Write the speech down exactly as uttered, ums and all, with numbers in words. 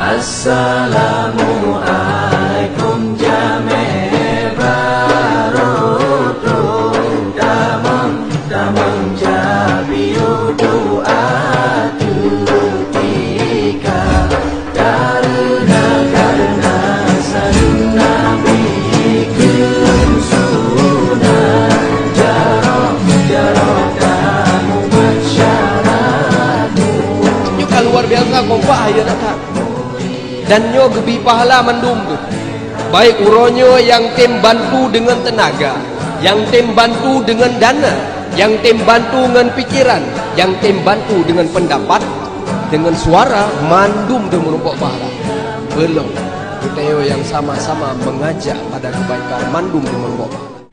Assalamualaikum jamé barô trôk, tamong, tamong capiu doa teutika. Kareuna, kareuna saleuem Nabi keu sunat, jaroe, jaroe tamumat syarat. Nyoe ka luar biasa kompak ayeuna that. Dan nyoe geubi pahala mandum tu. Baik uroe nyoe nyang tem bantu deungon teunaga, nyang tem bantu deungon dana, nyang tem bantu ngon pikeran, nyang tem bantu deungon peundapat, deungon suara, mandum teuh meurumpok pahala. Beulom, geutanyoe nyang sama-sama meungajak pada keubaikan, mandum teuh meurumpok pahala.